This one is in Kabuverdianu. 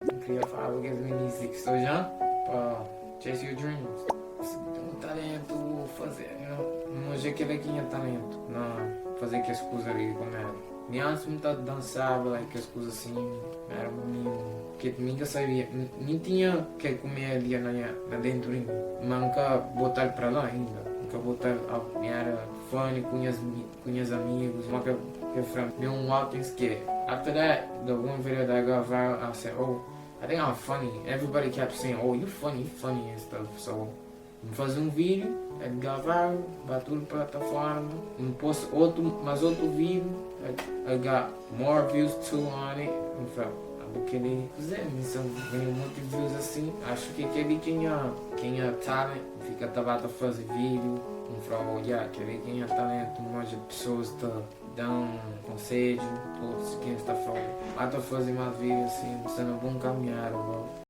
N kria flaba kes minis li ki sta odjan pa chase your dreams. Si bu ten un talentu, faze, you know. N odja kel-la ki nha talentu na faze kes kuza li di komédia. Mi antis mi ta dansaba like kes kuza asin, mi éra un mininu ki mi ka sabia, mi tinha kel komédia na nha na dentu di mi, ma N ka bota-l pra la inda, N ka bota-l out. Mi éra funny ku nhas ku nhas amigus, ma ke ke fla mi un walking ske. After that, the one video that got viral, I said, oh, I think I'm funny. Everybody kept saying, oh, you funny, you funny and stuff. So, N faze un vídiu, el gravadu, ba tudu plataforma, N posta otu, mas otu vídiu, I got more views too on it, N fla, abo kel-li, kuzê, mi sa ganha un monti views asin, axu ki kel-li ki nha, ki nha talent, N fika ta ba ta faze vídiu, N fla, oh ya, kel-li ki nha talentu, N odja pesoas ta da-m konsedju, otus ki N sta fla, ba ta faze mas vídiu asin, N sta na bon kaminhada.